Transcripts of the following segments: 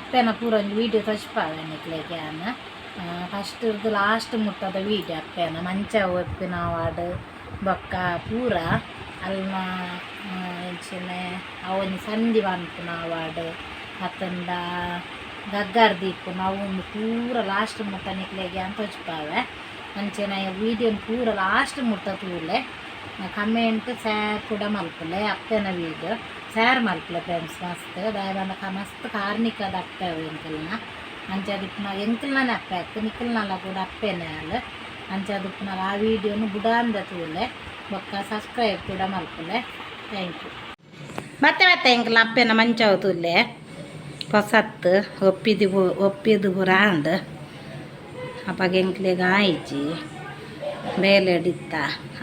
ಅಪ್ಪೆನ ಪೂರ ಒಂಜಿ ವೀಡಿಯೋ ತೋಜಿಪಾವೆ ನಿಕ್ಲೆಗ್ ಯಾನ್. ಫಸ್ಟ್ ಇರ್ದು ಲಾಸ್ಟ್ ಮುಟ್ಟದ ವೀಡಿಯೋ ಅಪ್ಪೆನ ಮಂಚ ಒಪ್ಪಿನ ವಾರ್ಡ್ ಬೊಕ್ಕ ಪೂರ ಅಲ್ನ ಎಂಚಿನ ಅವೊಂಜಿ ಸಂಧಿ ಪನ್ಪುನ ವಾರ್ಡ್ ಅತ್ತಂಡ ಗಗ್ಗರ್ ದೀಪುನ ಅವು ಒಂದು ಪೂರ ಲಾಸ್ಟ್ ಮುಟ್ಟ ನಿಕ್ಲೆಗ್ ಯಾನ್ ತೋಜಿಪಾವೆ. ಅಂಚೆನೆ ವೀಡಿಯೋನ್ ಪೂರ ಲಾಸ್ಟ್ ಮುಟ್ಟ ತೂಲೆ, ಕಮೆಂಟ್ ಶೇರ್ ಕೂಡ ಮಲ್ಪುಲೆ. ಅಪ್ಪೆನ ವೀಡಿಯೋ ಶೇರ್ ಮಲ್ಪುಲೆ ಫ್ರೆಂಡ್ಸ್. ಮಸ್ತ್ ದಾಯೆ ಪಂಡ ಮಸ್ತ್ ಕಾರ್ಣಿಕದ ಅಪ್ಪೆ ಅವು ಎಂಕಲ್ನ. ಅಂಚಾದಿಪ್ಪುನ ಎಂಕಲ್ನನೆ ಅಪ್ಪೆ ಅತ್ತ್, ನಿಕಲ್ನಲ ಕೂಡ ಅಪ್ಪೆನೆ ಆಲ್. ಅಂಚಾದಿಪ್ಪುನಾಗ ಆ ವೀಡಿಯೋನು ಬುಡಾಂದೆ ತೂಲೆ ಬೊಕ್ಕ ಸಬ್ಸ್ಕ್ರೈಬ್ ಕೂಡ ಮಲ್ಪುಲೆ. Thank you. ಮತ್ತೆ ಮತ್ತೆ ಎಂಕಲ್ನ ಅಪ್ಪೆನ ಮಂಚವು ತೂಲೆ. ಪೊಸತ್ತು ಒಪ್ಪಿದಿ ಒಪ್ಪಿದು ಪೂರ ಆಂಡ್. ಅಪಗ ಎಂಕ್ಲೆಗ್ ಆಯ್ಜಿ, ಬೇಲೆಡಿತ್ತ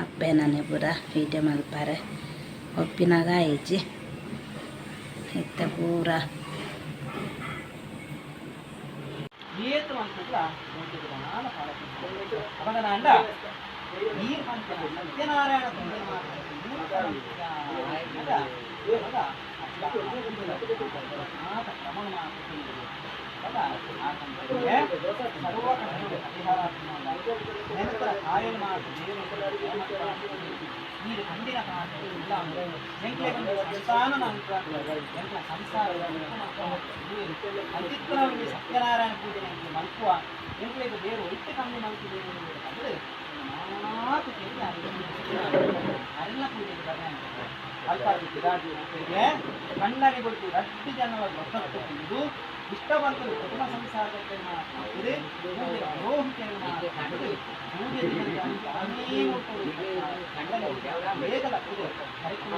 ಅಪ್ಪೆನನೆ ಪೂರ ವೀಡಿಯೋ ಮಲ್ಪಾರೆ ಒಪ್ಪಿನಾಗ ಆಯ್ಜಿ ಇತ್ತೆ ಪೂರ. ಏತ್ ಮನ್ಪುಗ್ಲ ದಾಲ ಫಲ ಅಪಗನಾಂಡ ನೀರ್ ಪನ್ಪಿನ ಸತ್ಯನಾರಾಯಣ ಪೂಜೆ ಅವಾಗ ಆತ ಕ್ರಮ ಅವಾಗ ಆ ಸರ್ವ ಕಷ್ಟ ಪರಿಹಾರ ನೆನಪರ ಕಾಯಲು ಮಾತು ನೀರು ಕಂಡಿನ ಕಾಟ ಇಲ್ಲ. ಎಂಕ್ಲೆ ಒಂದು ಸಂತಾನ ಎಂಕ್ಲ ಸಂಸಾರ ಅಂತಿತ್ತನ ಒಂಜಿ ಸತ್ಯನಾರಾಯಣ ಪೂಜೆ ಎಂಕ್ಲೆ ಮಲ್ಪುವ. ಎಂಕ್ಲೆಗ್ ಬೇರು ಒಯ್ತು ಕಮ್ಮಿ ಮಲ್ಪು ಅಂದ್ರೆ ಮಾತು ಕೇಳಿ ಅರಿನ ಪೂಜೆಗೆ ಬರ್ರೆ ಅಲ್ಪ ಕಣ್ಣಾರಿ ಕೊಡ್ತು ರಡ್ಡು ಜನರ ವ್ರತಕ್ಕೆ ಇದು ಇಷ್ಟ ಬಂತು. ಕುಟುಂಬ ಸಂಸಾರಕ್ಕೆ ಮಾತ್ರ ಪೂಜೆ ಪುರೋಹಿತೆಯನ್ನು ಮಾತ್ರ ಪೂಜೆ ಬೇಗಲ ಪೂಜೆ ಕರಿಕುಲ.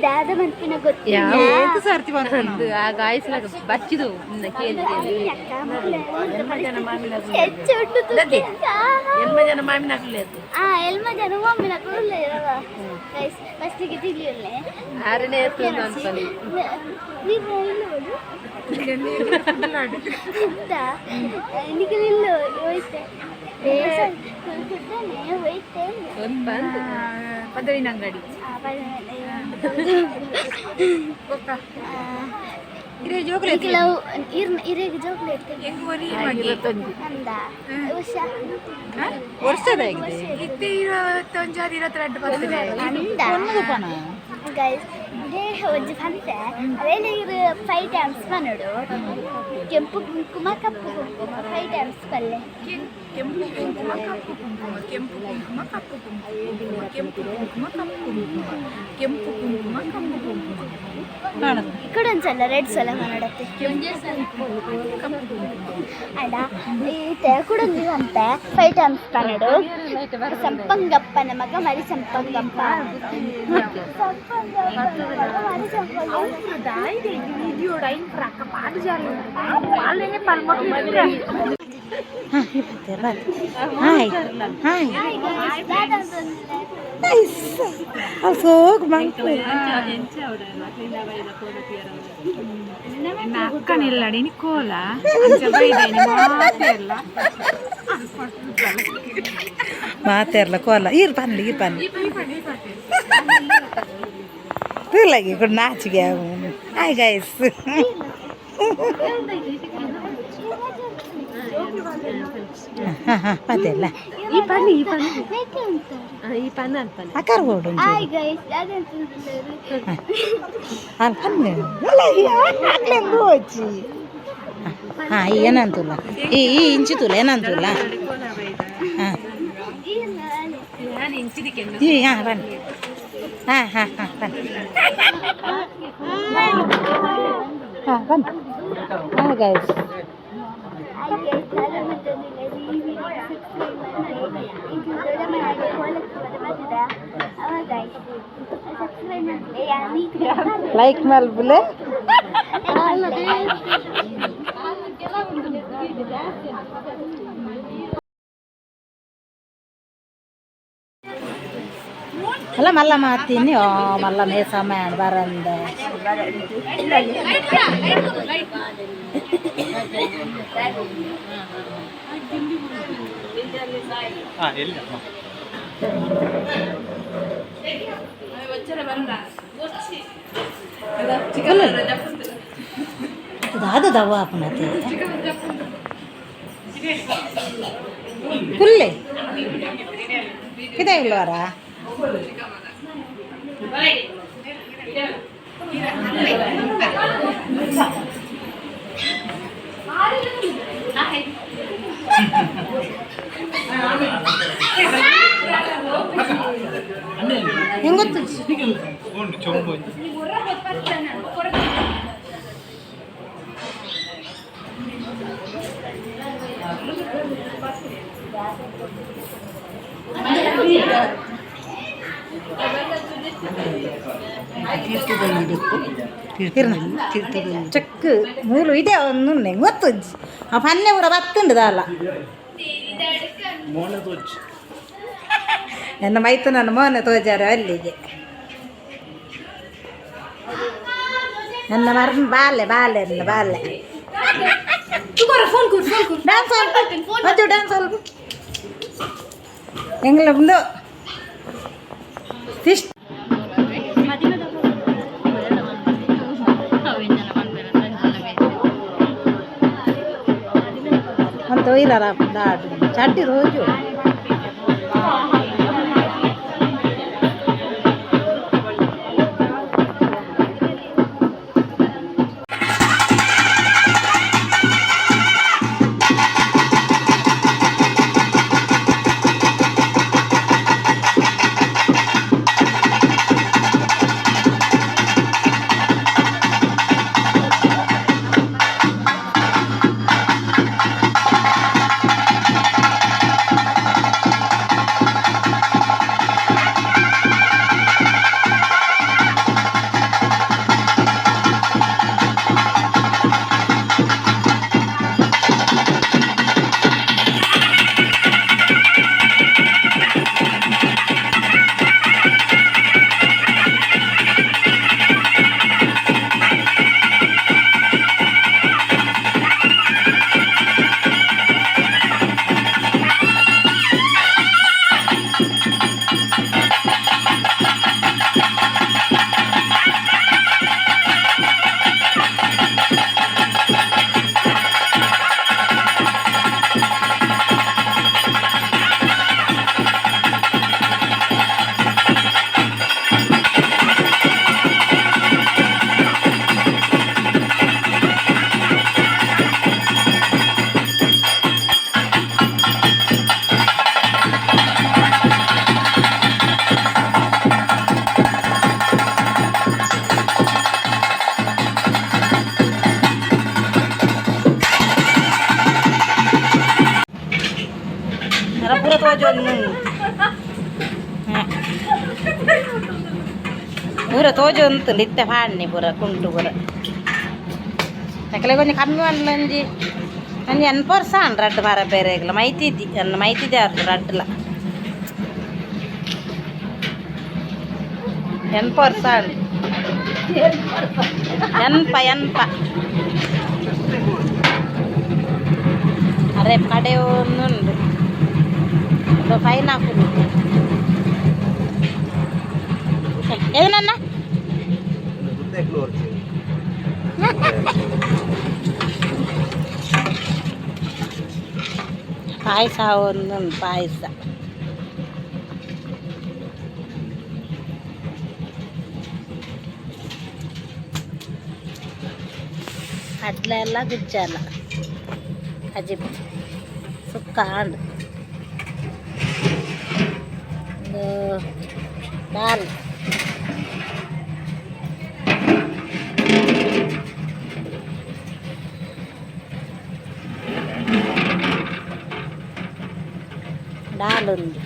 ದಾದ ಮನ್ಪಿನ ಗೊತ್ತಿಲ್ಲ. ಸರ್ತಿ ಬಂತು. ಆ ಗಾಯಸ್ನಾಗ ಬಚ್ಚಿದು ಕೇಳಿ. ಅಕ್ಕ, ಮಕ್ಳು ಹೆಚ್ಚು ಉಂಟು ತುಕ್ಕೆ. ಎಲ್ಮ ಜನ ಮಾಮಿನಕ್ಲೇದು. ಆ ಎಲ್ಮ ಜನ ಮಾಮಿನಕುಲು ಉಲ್ಲೆರ್. ಗೈಸ್, ಫಸ್ಟಿಗೆ ತಿಳಿಯಲ್ಲೇ. ಆರನೇ ಅನ್ಪಲಿ. ನೀರು ಇಲ್ಲೋಡು ಎಂತ ನಿಖಿಲ್ ಇಲ್ಲ ಹೋಯ್ತೆ ಕುಡ್ದಾನೆ ಹೋಯ್ತೆ. ಒಂದು ಬಂದು ಪದವಿನ ಅಂಗಡಿ. ಇರೇ ಜೋಕ್ಲೆ. ನಿಖಿಲವು ಇರೇಗ ಜೋಕ್ಲೆ. ಹೆಂಗ್ ಒರಿ ಮಗೆ. ಅಂದ ವರ್ಷ. ವರ್ಷದ ಇತ್ತೆ 21 22 ಬರ್ತದೆ. ಅಂದ ಗೈಸ್, ದೇಹ ಒಂಜಿ ಪಂತೆ ಅವೇನೆ ಇರು ಫೈವ್ ಟೈಮ್ಸ್ ಪನೋಡು. ಕೆಂಪು ಕುಂಕುಮ ಕಪ್ಪು ಕುಂಕುಮ ಫೈವ್ ಟೈಮ್ಸ್ ಪಲ್ಲೆ. ಕೆಂಪು ಕುಂಕುಮ ಕಪ್ಪು ಕುಂಕುಮ, ಕೆಂಪು ಕುಂಕುಮ ಕಪ್ಪು ಕುಂಕುಮ, ಕೆಂಪು ಕುಂಕುಮ ಕಪ್ಪು ಕುಂಕುಮ, ಕೆಂಪು ಕುಂಕುಮ ಕಪ್ಪು ಕುಂಕುಮ. ಈ ಕಡೆ ಒಂದ್ಸಲ ರೆಡ್ ಸಲ ಪನೋಡತ್ತೆ. ಅಡ ಈತೆ ಕುಡೊಂಜಿ ಪಂತೆ ಫೈವ್ ಟೈಮ್ಸ್ ಪನೋಡು. ಸಂಪಂಗಪ್ಪನ ಮಗ ಮರಿ ಸಂಪಂಗಪ್ಪ, ಸಂಪಂಗಪ್ಪನ ಮಗ ಮರಿ Sampangappa. Hi hi. Hi guys, ದಾದ ಅಂತಂದಿಲ್ಲ. ಸೋಕ್ ಮಂಕು. ಅಕ್ಕನಿಲ್ಲಡಿ ಕೋಲ ಅಂಚ ಬೈದೇನಿ ಮಾತೆಲ್ಲ. ಮಾತೆರ್ಲ ಕೋಲ ಈರ್ ಪನ್ಲಿ ಈರ್ ಪನ್ಲಿ ತೂಲಗಿ ಕೂಡ ನಾಚಿಗೆ. Hi guys. ಹಾಂ ಹಾಂ ಮತ್ತೆಲ್ಲ. ಈ ಪನ್ನಿ ಈ ಪನ್ನಿ. ಮೇಕೆ ಉಂಟು. ಈ ಪನ್ನ ಅನ್ಪನಿ. ಅಕ್ಕಾರ ಬೋಡು. ಹಾಯ್ ಗೈಸ್, ದಾದ ಅಂತಂದಿಲ್ಲ. ಅಲ್ಲ ಪನ್ನಿ ಅಕ್ಲೆಂದು ಹೋಚಿ. ಹಾಂ, ಏನಂತುಲ್ಲ ಈ ಈ ಇಂಚಿತುಲ್ಲ ಏನಂತುಲ್ಲ. ಹಾಂ. ಈ ಹಾಂ ಬನ್ನಿ. ಹಾಂ ಹಾಂ ಹಾಂ ಬನ್ನಿ. ಹಾಂ ಬನ್ನಿ. ಹಾಂ ಗೈಸ್. ಹಾಯ್ ಗೈಸ್, ದಾದ ಅಂತಂದಿಲ್ಲ. ಈ ವಿಡಿಯೋ ಸಬ್ಸ್ಕ್ರೈಬ್ ಮಾಡಿ. ಈಗ ದೊಡ್ಡ ಮನೆಗೆ ಕೋಲಕ್ಕೆ ಬರ್ತದ ಅವ. ಗೈಸ್, ಸಬ್ಸ್ಕ್ರೈಬ್ ಮಾಡಿ ಯಾರು. ಲೈಕ್ ಮಲ್ಪುಲೆ. ಅಲ್ಲ ಮಲ್ಲ ಮಾತೀನಿ ಓ ಮಲ್ಲ ಮೇ ಸಮಯ ಬರಂದೆ. ಹಾಂ, ಎಲ್ಲಿ? ದಾದ ದವ್ವ ಆಪುನತೆ ಕುಲ್ಲೆ ಇದೆ ಇಲ್ವಾರ. ಹೆಂಗ್ ಗೊತ್ತು? ಉಂಟು ಚೊಂಬು. ಚೆಕ್ ಮೂಲು ಇದೆ ಒಂದು ಗೊತ್ತು. ಆ ಪನ್ನೆ ಪೂರ ಬತ್ತುಂಡು ಅಲ್ಲ. ಮೋನೆ ತೋಚ್. ನನ್ನ ಮೈತು ನನ್ನ ಮೋನೆ ತೋಜಾರ ಅಲ್ಲಿಗೆ. ನನ್ನ ಮರ್ ಬಾಲೆ ಬಾಲೆ ನನ್ನ ಬಾಲೆ. ಡ್ಯಾನ್ಸ್ ಮಂಜು, ಡ್ಯಾನ್ಸ್ ಸ್ವಲ್ಪ ಎಂಗ್ಲ ಮುಂದು ಫಿಶ್. ಅಂತ ಒಯ್ಲಾರ ಚಡ್ಡಿ రోజు. ತೋಜೊಂದು. ಪೂರ ತೋಜೊಂತು ಇತ್ತೆ ಪಾಡ್ನಿ ಪೂರ ಕುಂಟು ಪೂರ. ಅಕಲೆ ಕೊಂಚ ಕಮ್ಮಿ ಒಂಜಿ ಒಂಜಿ ಎನ್ಪ ವರ್ಷ ಆಂಡ್ ರಡ್ಡ್ ಮರ ಬೇರೆಗ್ಲ ಮೈತಿದ್ದಿ ಎನ್ನ ಮೈತಿದ್ದೆ ಅರ್ದು ರಡ್ಡ್ಲ ಎನ್ಪ ವರ್ಷ ಆಂಡ್. ಎನ್ಪ ಎನ್ಪ. ಅರೆ ಕಡೆ ಒಂದುಂಡು ಪೈನಾಪಲ್ ಏನನ್ನ. ಪಾಯಸ ಒಂದುಂಡು ಪಾಯಸ. ಕಡಲೆ ಎಲ್ಲ ಗುಜ್ಜಲ್ಲ ಕಜಿಪು ಸುಕ್ಕ ಆಂಡ್. ಒಂದು ದಾಲ್ ದಾಲ್ ಉಂದು.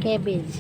ಕೇಬೇಜ್.